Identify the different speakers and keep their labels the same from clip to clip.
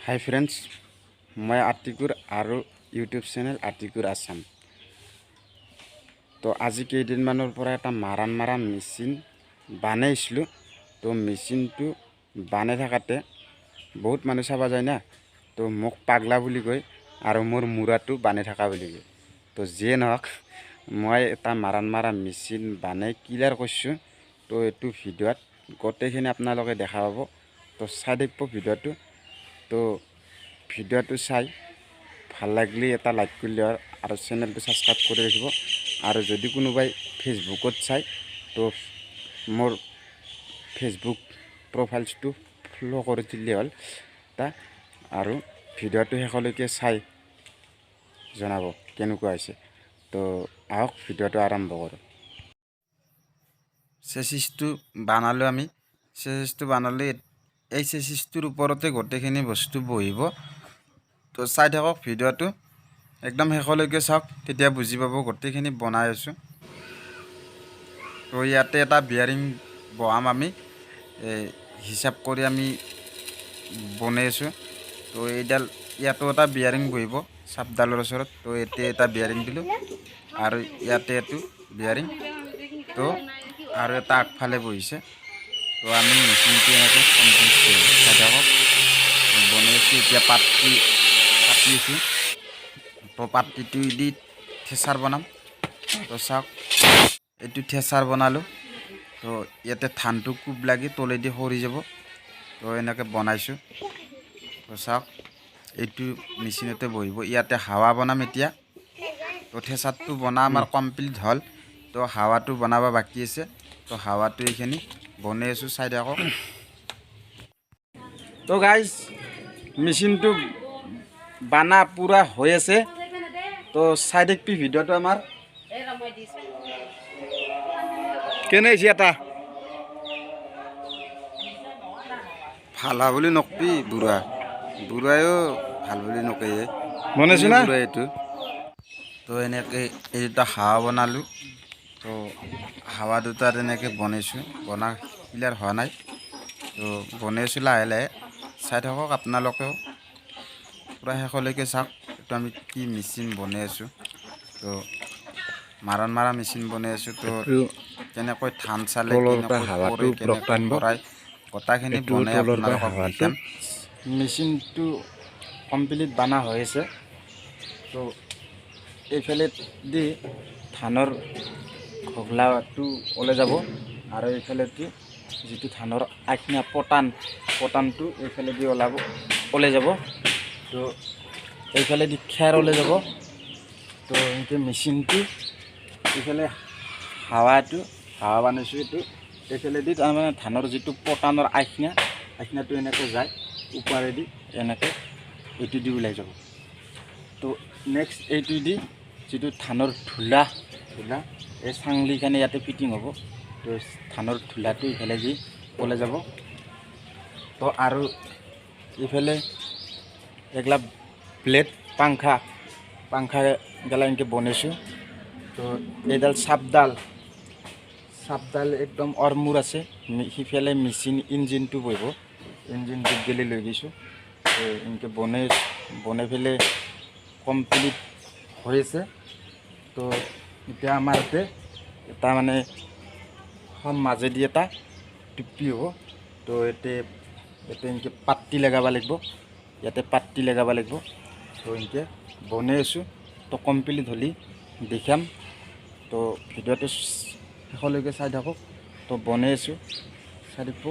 Speaker 1: হাই friends, মই আতিকুৰ আৰু YouTube channel Atikur Assam. তো আজি কেইদিনমানৰ পৰা এটা মাৰাণ মাৰা মেচিন বনাইছিলোঁ। তো মেচিনটো বনাই থাকোঁতে বহুত মানুহ চাব যায় না, তো মোক পাগলা বুলি কয় আৰু মোৰ মূৰাটো বানাই থকা বুলি কয়। তো যিয়ে নহওক, মই এটা মাৰাণ মাৰা মেচিন বনাই ক্লিয়াৰ কৰিছোঁ। তো এইটো ভিডিঅ'ত গোটেইখিনি আপোনালোকে দেখা পাব, তো চাই থাকিব ভিডিঅ'টো। তো ভিডিঅ'টো চাই ভাল লাগিলে এটা লাইক কৰিলে আৰু চেনেলটো ছাবস্ক্ৰাইব কৰি ৰাখিব। আৰু যদি কোনোবাই ফেচবুকত চাই, তো মোৰ ফেচবুক প্ৰফাইলটো ফ'ল' কৰি দিলে হ'ল তা। আৰু ভিডিঅ'টো শেষলৈকে চাই জনাব কেনেকুৱা হৈছে। তো আহক, ভিডিঅ'টো আৰম্ভ কৰোঁ। চেচিছটো বানালোঁ আমি। চেচিছটো বানালে এই চেচিছটোৰ ওপৰতে গোটেইখিনি বস্তু বহিব। তো চাই থাকক ভিডিঅ'টো, একদম শেষলৈকে চাওক, তেতিয়া বুজি পাব গোটেইখিনি বনাই আছোঁ। তো ইয়াতে এটা বিয়াৰিং বহাম আমি, এই হিচাপ কৰি আমি বনাই আছোঁ। তো এইডাল ইয়াতো এটা বিয়াৰিং বহিব চাপডালৰ ওচৰত। তো এতিয়া এটা বিয়াৰিং দিলোঁ আৰু ইয়াতে এইটো বিয়াৰিং, তো আৰু এটা আগফালে বহিছে। তো আমি মেচিনটো এনেকৈ কমপ্লিট কৰিলোঁ। চাই থাকক, বনাই আছোঁ। এতিয়া পাতি কাটি আছোঁ। তো পাতিটো দি থেচাৰ বনাম। তো চাওক, এইটো থেচাৰ বনালোঁ। তো ইয়াতে ধানটো কোব লাগি তলেদি সৰি যাব। তো এনেকৈ বনাইছোঁ। তো চাওক, এইটো মেচিনতে বহিব। ইয়াতে হাৱা বনাম এতিয়া। তো থেচাৰটো বনা আমাৰ কমপ্লিট হ'ল। তো হাৱাটো বনাব বাকী আছে। তো হাৱাটো এইখিনি বনাই আছোঁ, চাই থাকক। তো গাইজ, মেচিনটো বানা পূৰা হৈ আছে। তো চাই থাকবি ভিডিঅ'টো আমাৰ। কেনে হৈছে এটা ভাল হোৱা বুলি নকবি, বুঢ়া বুঢ়ায়ো ভাল বুলি নকয়ে।
Speaker 2: বনাইছো না?
Speaker 1: বুঢ়া এইটো। তো এনেকৈ এই দুটা হাৱা বনালোঁ। তো হাৱা দুটা তেনেকৈ বনাইছোঁ, বনা ক্লিয়াৰ হোৱা নাই। তো বনাইছোঁ লাহে লাহে, চাই থাকক আপোনালোকেও, পূৰা শেষলৈকে চাওক এইটো আমি কি মেচিন বনাই আছোঁ। তো মাৰণ মাৰা মেচিন বনাই আছোঁ। তো
Speaker 2: এইটো
Speaker 1: কেনেকৈ ধান চালে,
Speaker 2: তলৰ পৰা
Speaker 1: কেনেকৈ
Speaker 2: হাৱাটো
Speaker 1: কৰে,
Speaker 2: ওপৰত
Speaker 1: কেনেকৈ
Speaker 2: টানিব।
Speaker 1: কৰাই, গোটাখিনি
Speaker 2: এইটো
Speaker 1: বনাই
Speaker 2: তলৰ পৰা
Speaker 1: আপোনালোকক
Speaker 2: হাৱাটো।
Speaker 1: দেখাম। মেচিনটো কমপ্লিট বনা হৈ আছে। তো এইফালে দি ধানৰ ঘগলাটো ওলাই যাব আৰু এইফালেদি যিটো ধানৰ আখনা পটান, পটানটো এইফালেদি ওলাব, ওলাই যাব। তো এইফালেদি খেৰ ওলাই যাব। তো এনেকৈ মেচিনটো এইফালে হাৱাটো, হাৱা বনাইছোঁ এইটো। এইফালেদি তাৰমানে ধানৰ যিটো পটানৰ আখনা, আখনাটো এনেকৈ যায় ওপৰেদি, এনেকৈ এইটো দি ওলাই যাব। তো নেক্সট এইটো দি যিটো ধানৰ ধূলা, ধূলা এই চাংলিখানে ইয়াতে ফিটিং হ'ব। তো ধানৰ ধূলাটো ইফালে দি ওলাই যাব। তো আৰু ইফালে এইগিলা ব্লেড, পাংখা, পাংখা গেলা এনেকৈ বনাইছোঁ। তো এইডাল চাপডাল, চাপডাল একদম অৰমূৰ আছে। সিফালে মেচিন ইঞ্জিনটো বহিব, ইঞ্জিনটোত গেলি লৈ গৈছোঁ। তো এনেকৈ বনাই বনাই পেলাই কমপ্লিট হৈ আছে। তো এতিয়া আমাৰ ইয়াতে এটা মানে সম মাজেদি এটা টিপি হ'ব। তো ইয়াতে ইয়াতে এনেকৈ পাত্তি লগাব লাগিব, ইয়াতে পাত্তি লগাব লাগিব। তো এনেকৈ বনাই আছোঁ। তো কমপ্লিট হ'লে দেখাম। তো ভিডিঅ'টো শেষলৈকে চাই থাকক। তো বনাই আছোঁ, চাই থাকিব।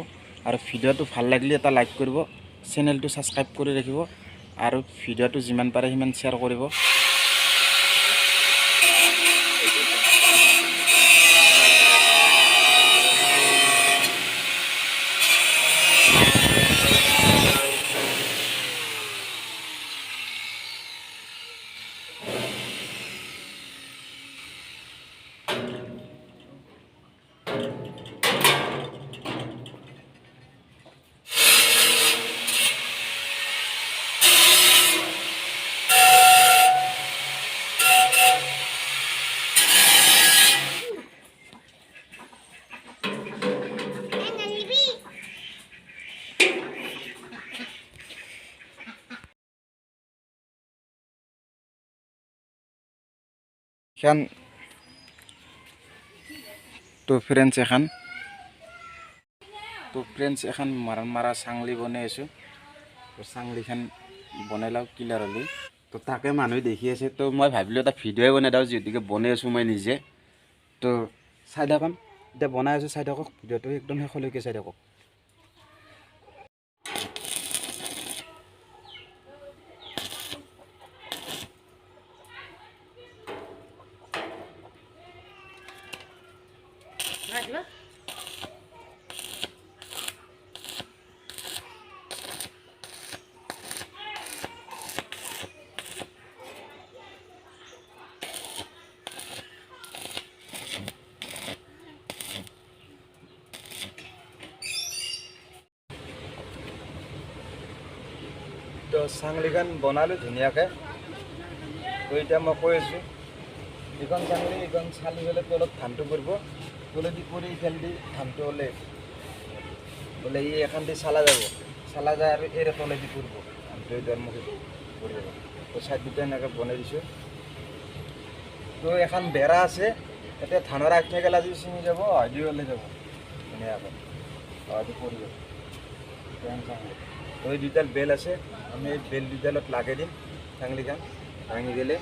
Speaker 1: আৰু ভিডিঅ'টো ভাল লাগিলে এটা লাইক কৰিব, চেনেলটো ছাবস্ক্ৰাইব কৰি ৰাখিব আৰু ভিডিঅ'টো যিমান পাৰে সিমান শ্বেয়াৰ কৰিব। এখন তো ফ্ৰেণ্ডছ, এখন তো ফ্ৰেণ্ডছ, এখন মাৰাণ মাৰা চাংলি বনাই আছোঁ। তো চাংলিখন বনাই লওঁ ক্লিয়াৰ হ'লে। তো তাকে মানুহে দেখি আছে, তো মই ভাবিলোঁ এটা ভিডিঅ'ই বনাই দিওঁ, যিহেতুকে বনাই আছোঁ মই নিজে। তো চাই থাকক, এতিয়া বনাই আছোঁ, চাই থাকক ভিডিঅ'টো একদম শেষলৈকে চাই থাকক। তো চাংলিখন বনালোঁ ধুনীয়াকৈ। তো এতিয়া মই কৈ আছোঁ, এইখন চাংলি এইখন চালি পেলাই তলত ধানটো পৰিব, তলেদি পৰি ইফালেদি ধানটো ওলাই বোলে ই এখন দি চালা যাব, চালা যায় আৰু এৰে তলেদি পৰিব ধানটো, এইটো মুখে পৰি যাব। তো চাইড দুটা এনেকৈ বনাই দিছোঁ। তো এখন বেৰা আছে, এতিয়া ধানৰ আগনে গেলা যদি ছিঙি যাব, হয়দি ওলাই যাব ধুনীয়াকৈ, হয়দি পৰি যাব এখন চাংলি। তো এই দুইডাল বেল আছে, আমি এই বেল দুইডালত লাগাই দিম চাংলিখন ভাঙি গ'লে।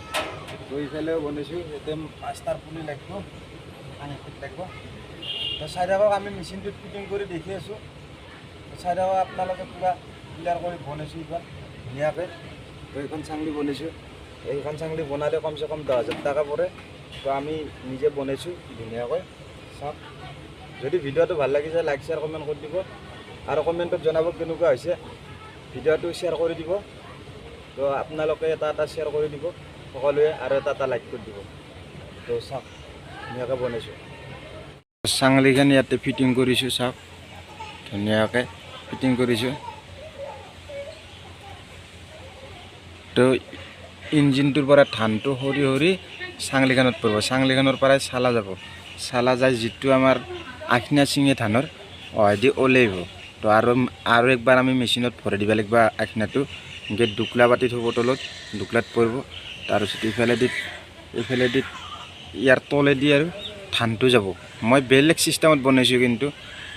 Speaker 1: তো ইফালেও বনাইছোঁ, ইয়াতে পাঁচটাৰ পুলি লাগিব, পানী লাগিব। তো চাই থাকক, আমি মেচিনটোত ফিটিং কৰি দেখি আছোঁ। চাই থাকক আপোনালোকে, পূৰা ক্লিয়াৰ কৰি বনাইছোঁ এইখন ধুনীয়াকৈ। তো এইখন চাংলি বনাইছোঁ, এইখন চাংলি বনালে কমচে কম 10,000 টকা পৰে। তো আমি নিজে বনাইছোঁ ধুনীয়াকৈ। চাওক, যদি ভিডিঅ'টো ভাল লাগিছে লাইক শ্বেয়াৰ কমেণ্ট কৰি দিব, আৰু কমেণ্টত জনাব কেনেকুৱা হৈছে। ভিডিঅ'টো শ্বেয়াৰ কৰি দিব, তো আপোনালোকে এটা এটা শ্বেয়াৰ কৰি দিব সকলোৱে, আৰু এটা এটা লাইক কৰি দিব। তো চাওক ধুনীয়াকৈ বনাইছোঁ চাংলিখন, ইয়াতে ফিটিং কৰিছোঁ, চাওক ধুনীয়াকৈ ফিটিং কৰিছোঁ। তো ইঞ্জিনটোৰ পৰা ধানটো সৰি সৰি চাংলিখনত পৰিব, চাংলিখনৰ পৰাই চালা যাব, চালা যায় যিটো আমাৰ আখিনা চিঙে ধানৰ অহেদি ওলাই আহিব। তো আৰু আৰু একবাৰ আমি মেচিনত ভৰাই দিব লাগিব আখিনাটো, এনেকৈ দুকলা পাতি থ'ব তলত, দুকলাত পৰিব। তাৰপিছত ইফালেদি ইয়াৰ তলেদি আৰু ধানটো যাব। মই বেলেগ চিষ্টেমত বনাইছোঁ, কিন্তু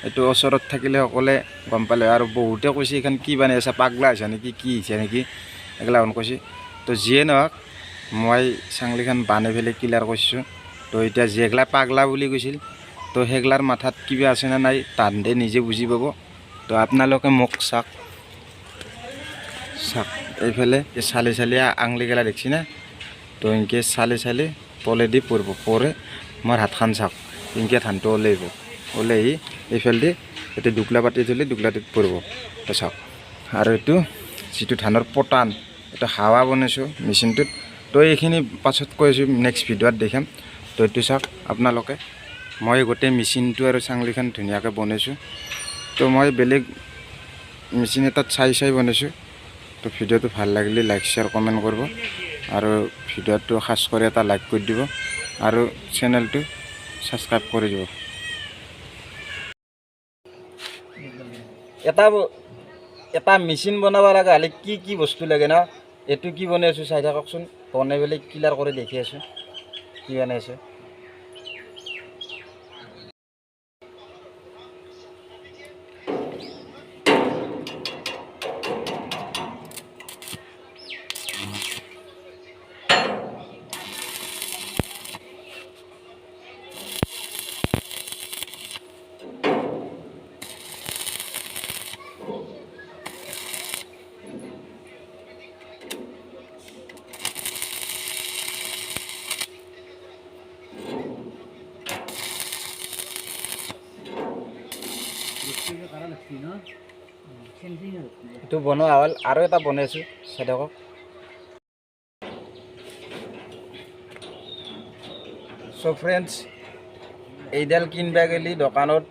Speaker 1: এইটো ওচৰত থাকিলে সকলোৱে গম পালে। আৰু বহুতে কৈছে এইখন কি বনাই আছে, পাগলা হৈছে নেকি, কি হৈছে নেকি, এইগিলাখন কৈছে। তো যিয়ে নহওক, মই চাংলিখন বানাই পেলাই ক্লিয়াৰ কৰিছোঁ। তো এতিয়া যিগিলা পাগলা বুলি কৈছিল, তো সেইগিলাৰ মাথাত কিবা আছে নে নাই তাহাঁতে নিজে বুজি পাব। তো আপোনালোকে মোক চাওক, চাওক এইফালে চালি চালি আঙুলি গেলা দেখছি না, তো এনেকৈ চালি চালি তলেদি পৰিব, পৰে মোৰ হাতখন চাওক এনেকৈ ধানটো ওলাই আহিব, ওলাই আহি এইফালেদি এইটো দুকলা পাতি থ'লে দুকলাটোত পৰিব। তো চাওক, আৰু এইটো যিটো ধানৰ পটান, এইটো হাৱা বনাইছোঁ মেচিনটোত। তো এইখিনি পাছত কৈ আছোঁ, নেক্সট ভিডিঅ'ত দেখাম। তো এইটো চাওক আপোনালোকে, মই গোটেই মেচিনটো আৰু চাংলিখন ধুনীয়াকৈ বনাইছোঁ। তো মই বেলেগ মেচিন এটাত চাই চাই বনাইছোঁ। তো ভিডিঅ'টো ভাল লাগিলে লাইক শ্বেয়াৰ কমেণ্ট কৰিব, আৰু ভিডিঅ'টো খাচ কৰি এটা লাইক কৰি দিব, আৰু চেনেলটো ছাবস্ক্ৰাইব কৰি দিব। এটা এটা মেচিন বনাব লগা হ'লে কি কি বস্তু লাগে না, এইটো কি বনাই আছোঁ চাই থাককচোন, বনাই পেলাই ক্লিয়াৰ কৰি দেখি আছোঁ কি বনাই আছোঁ। এইটো বনোৱা হ'ল, আৰু এটা বনাইছোঁ চাই থাকক। চ' ফ্ৰেণ্ডছ, এইডাল কিনিব গ'লে দোকানত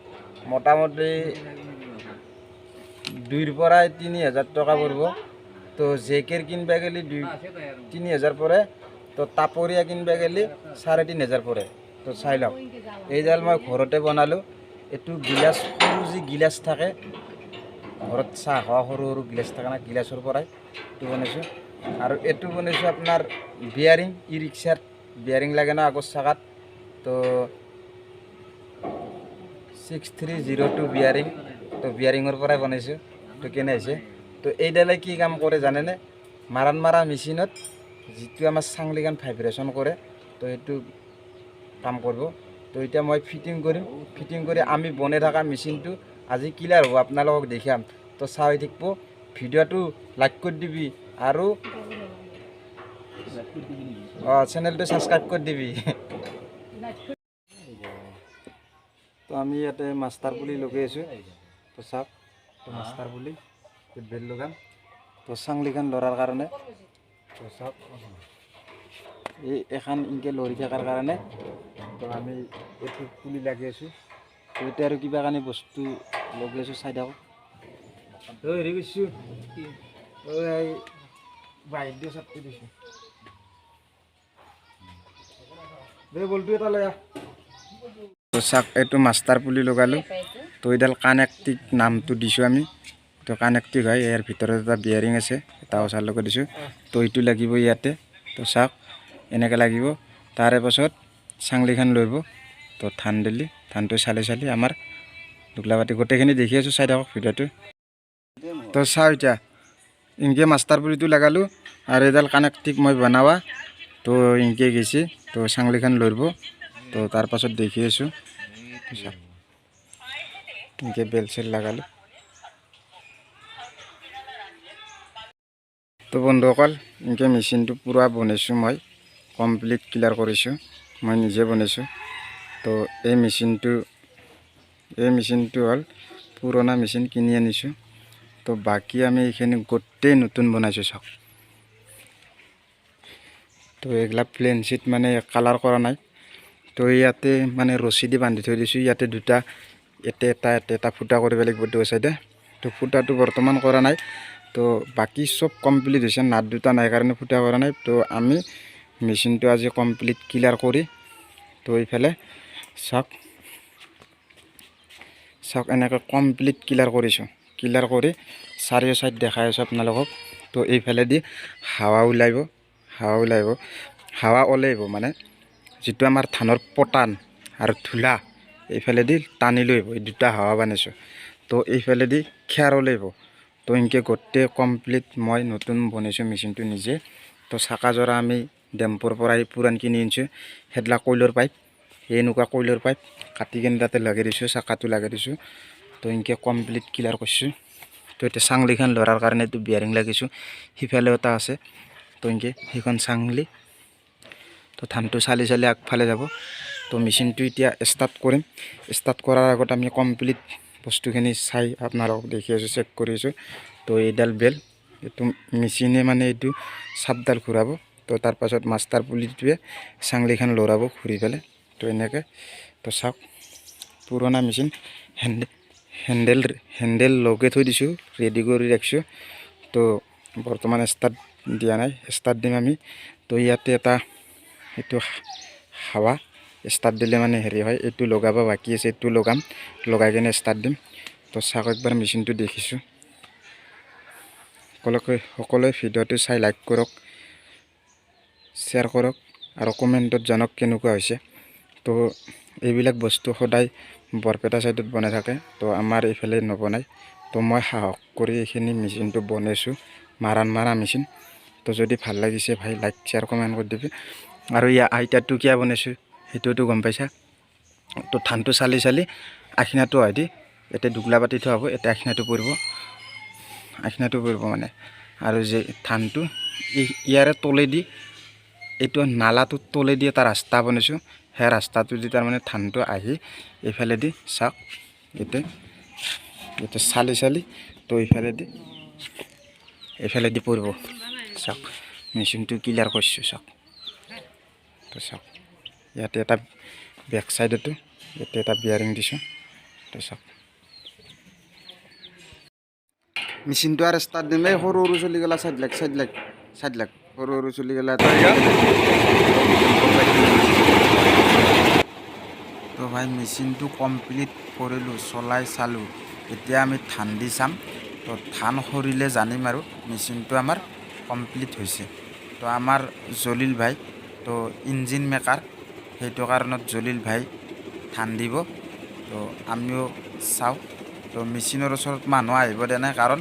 Speaker 1: মোটামুটি 2ৰ পৰা 3,000 টকা পৰিব। তো জেকেৰ কিনিব গ'লে 2-3 হাজাৰ পৰে, তো তাপৰীয়া কিনিব গ'লে 3,500 পৰে। তো চাই লওক, এইডাল মই ঘৰতে বনালোঁ। এইটো গিলাচ, সৰু যি গিলাচ থাকে ঘৰত চাহ খোৱা সৰু সৰু গিলাচ থাকে না, গিলাচৰ পৰাই এইটো বনাইছোঁ। আৰু এইটো বনাইছোঁ আপোনাৰ বিয়াৰিং, ই ৰিক্সাৰ বিয়াৰিং লাগে ন আগৰ চাকাত। তো 6302 বিয়াৰিং, তো বিয়াৰিঙৰ পৰাই বনাইছোঁ। তো কেনে হৈছে? তো এইডালে কি কাম কৰে জানেনে? মাৰাণ মাৰা মেচিনত যিটো আমাৰ চাংলিগান ভাইব্ৰেশ্যন কৰে, তো সেইটো কাম কৰিব। তো এতিয়া মই ফিটিং কৰিম। ফিটিং কৰি আমি বনাই থকা মেচিনটো আজি ক্লিয়াৰ হ'ব, আপোনালোকক দেখাম। তো চাই থাকিব ভিডিঅ'টো, লাইক কৰি দিবি আৰু অঁ চেনেলটো ছাবস্ক্ৰাইব কৰি দিবি। তো আমি ইয়াতে মাষ্টাৰ পুলি লগাই আছোঁ। তো চাওক, তো মাষ্টাৰ পুলি বেল লগাম, তো চাংলিখান লৰাৰ কাৰণে। তো চাওক, এই এখন ইনকে লৰি থকাৰ কাৰণে তো আমি এইটো পুলি লাগি আছোঁ। তো এতিয়া আৰু কিবা কাৰণে বস্তু লগাই আছোঁ, চাই থাকক। তো হেৰি কৰিছোঁ, এই বাহিৰ দি চাপি দিছোঁ। বলটো এটা লৈ আহ। তো চাওক, এইটো মাষ্টাৰ পুলি লগালোঁ। তো এইডাল কানেক্টিক নামটো দিছোঁ আমি। তো কানেক্টিক হয়, ইয়াৰ ভিতৰত এটা বিয়াৰিং আছে, এটা ওচাৰ লগত দিছোঁ। তো এইটো লাগিব ইয়াতে। তো চাওক, এনেকৈ লাগিব। তাৰে পাছত চাংলিখন লৰিব। তো ধান দিলি ধানটো চালি চালি আমাৰ দুগলা পাতি গোটেইখিনি দেখি আছোঁ, চাই থাকক ভিডিঅ'টো। তো চাওঁ, এতিয়া ইনকে মাষ্টাৰ পুলিটো লগালোঁ আৰু এইডাল কানেক্টিক মই বনাৱা। তো ইনকে গেছি, তো চাংলিখন লৰিব। তো তাৰপাছত দেখি আছোঁ, ইনকে বেল চেল লগালোঁ। তো বন্ধুসকল, ইনকে মেচিনটো পূৰা বনাইছোঁ মই, কমপ্লিট ক্লিয়াৰ কৰিছোঁ, মই নিজে বনাইছোঁ। তো এই মেচিনটো হ'ল পুৰণা মেচিন, কিনি আনিছোঁ। তো বাকী আমি এইখিনি গোটেই নতুন বনাইছোঁ, চাওক। তো এইগিলা প্লেন চিট মানে কালাৰ কৰা নাই। তো ইয়াতে মানে ৰছী দি বান্ধি থৈ দিছোঁ। ইয়াতে দুটা, ইয়াতে এটা, ইয়াতে এটা ফুটা কৰিব লাগিব দুই চাইডে। তো ফুটাটো বৰ্তমান কৰা নাই। তো বাকী চব কমপ্লিট হৈছে, নাট দুটা নাই কাৰণে ফুটা কৰা নাই। তো আমি মেচিনটো আজি কমপ্লিট ক্লিয়াৰ কৰি, তো এইফালে চাওক, চাওক, এনেকৈ কমপ্লিট ক্লিয়াৰ কৰিছোঁ। ক্লিয়াৰ কৰি চাৰিও চাইড দেখাই আছোঁ আপোনালোকক। তো এইফালেদি হাৱা ওলাব, হাৱা ওলাব, হাৱা ওলাইব মানে যিটো আমাৰ ধানৰ পতান আৰু ধূলা এইফালেদি টানি লৈ আহিব, এই দুটা হাৱা বনাইছোঁ। তো এইফালেদি খেৰ ওলাইব। তো এনেকৈ গোটেই কমপ্লিট মই নতুন বনাইছোঁ মেচিনটো নিজে। তো চাকা জৰা আমি ডেম্পৰ পৰাই পুৰাণ কিনি আনিছোঁ, সেইবিলাক কইলৰ পাইপ, এনেকুৱা কইলৰ পাইপ কাটি কিনে তাতে লগাই দিছোঁ, চাকাটো লগাই দিছোঁ। তো এনেকৈ কমপ্লিট ক্লিয়াৰ কৰিছোঁ। তো এতিয়া চাংলিখন লৰাৰ কাৰণে এইটো বিয়াৰিং লাগিছোঁ, সিফালেও এটা আছে। তো এনেকৈ সেইখন চাংলি, তো ধানটো চালি চালি আগফালে যাব। তো মেচিনটো এতিয়া ষ্টাৰ্ট কৰিম। ষ্টাৰ্ট কৰাৰ আগত আমি কমপ্লিট বস্তুখিনি চাই আপোনালোকক দেখি আছোঁ, চেক কৰি আছোঁ। তো এইডাল বেল, এইটো মেচিনে মানে এইটো চাপডাল ঘূৰাব। তো তাৰপাছত মাষ্টাৰ পুলিটোৱে চাংলিখন লৰাব ঘূৰি পেলাই। তো এনেকৈ, তো চাওক, পুৰণা মেচিন, হেণ্ডেল হেণ্ডেল লগাই থৈ দিছোঁ, ৰেডি কৰি ৰাখিছোঁ। তো বৰ্তমান ষ্টাৰ্ট দিয়া নাই, ষ্টাৰ্ট দিম আমি। তো ইয়াতে এটা এইটো হাৱা ষ্টাৰ্ট দিলে মানে হেৰি হয়, এইটো লগাব বাকী আছে, এইটো লগাম, লগাই কিনে ষ্টাৰ্ট দিম। তো চাওক একবাৰ মেচিনটো দেখিছোঁ। সকলোৱে ভিডিঅ'টো চাই লাইক কৰক, শ্বেয়াৰ কৰক আৰু কমেণ্টত জনাওক কেনেকুৱা হৈছে। তো এইবিলাক বস্তু সদায় বৰপেটা ছাইডত বনাই থাকে, তো আমাৰ এইফালে নবনায়। তো মই সাহস কৰি এইখিনি মেচিনটো বনাইছোঁ, মাৰাণ মাৰা মেচিন। তো যদি ভাল লাগিছে ভাই, লাইক শ্বেয়াৰ কমেণ্ট কৰি দিবি। আৰু ইয়াৰ আইতাটো কিয় বনাইছোঁ সেইটোতো গম পাইছা। তো ধানটো চালি চালি আখিনাটো হয় দি ইয়াতে দুগলা পাতি থোৱা হ'ব, ইয়াতে আখিনাটো পৰিব, আখিনাটো পৰিব মানে। আৰু যে ধানটো ইয়াৰে তলেদি এইটো নালাটোৰ তলেদি এটা ৰাস্তা বনাইছোঁ, সেই ৰাস্তাটো দি তাৰমানে ধানটো আহি এইফালেদি চাওক, ইয়াতে ইয়াতে চালি চালি তো এইফালেদি এইফালেদি পৰিব। চাওক, মেচিনটো ক্লিয়াৰ কৰিছোঁ, চাওক। তো চাওক, ইয়াতে এটা বেক চাইডতো ইয়াতে এটা বিয়াৰিং দিছোঁ। তো চাওক, মেচিনটো আৰু ষ্টাৰ্ট দিম। এই সৰু সৰু চলি গেলা চাইড লাগ, চাইড লাগ, চাইড লাগ, সৰু সৰু চলি গেলা। তো ভাই, মেচিনটো কমপ্লিট কৰিলোঁ, চলাই চালোঁ। এতিয়া আমি ধান দি চাম। তো ধান সৰিলে জানিম আৰু মেচিনটো আমাৰ কমপ্লিট হৈছে। তো আমাৰ জলিল ভাই তো ইঞ্জিন মেকাৰ, সেইটো কাৰণত জলিল ভাই ধান দিব। তো আমিও চাওঁ। তো মেচিনৰ ওচৰত মানুহ আহিব দিয়া নাই, কাৰণ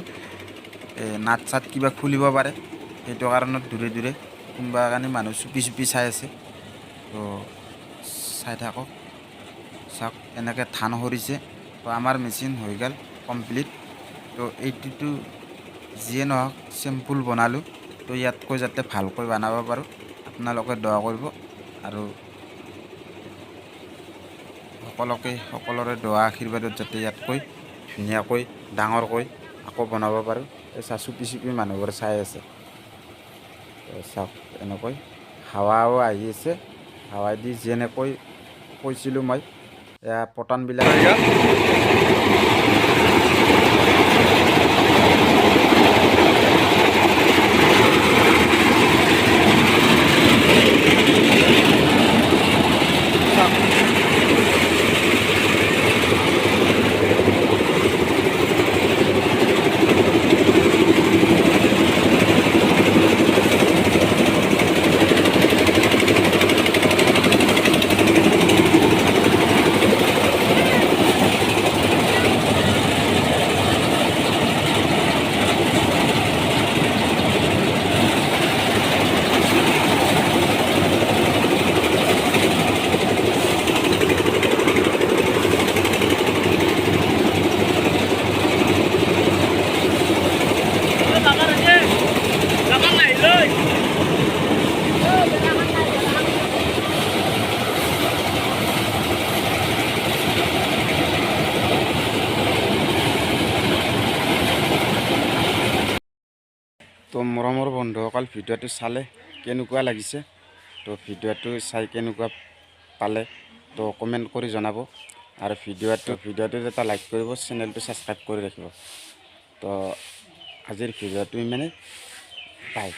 Speaker 1: নাট চাট কিবা খুলিব পাৰে, সেইটো কাৰণত দূৰে দূৰে কোনোবা কাৰণে মানুহ চুপি চুপি চাই আছে। তো চাই থাকক, চাওক এনেকৈ ধান সৰিছে। তো আমাৰ মেচিন হৈ গ'ল কমপ্লিট। তো এইটোতো যিয়ে নহওক চিম্পুল বনালোঁ, তো ইয়াতকৈ যাতে ভালকৈ বনাব পাৰোঁ আপোনালোকে দোৱা কৰিব, আৰু সকলোকে সকলোৰে দোৱা আশীৰ্বাদত যাতে ইয়াতকৈ ধুনীয়াকৈ ডাঙৰকৈ আকৌ বনাব পাৰোঁ। এই চা চুপি চুপি মানুহবোৰে চাই আছে। চাওক এনেকৈ হাৱাও আহি আছে, হাৱাই দি যেনেকৈ কৈছিলোঁ মই এয়া পটানবিলাক। তো মৰমৰ বন্ধুসকল, ভিডিঅ'টো চালে কেনেকুৱা লাগিছে, তো ভিডিঅ'টো চাই কেনেকুৱা পালে তো কমেণ্ট কৰি জনাব, আৰু ভিডিঅ'টোত এটা লাইক কৰিব, চেনেলটো ছাবস্ক্ৰাইব কৰি ৰাখিব। তো আজিৰ ভিডিঅ'টো ইমানেই, বাই।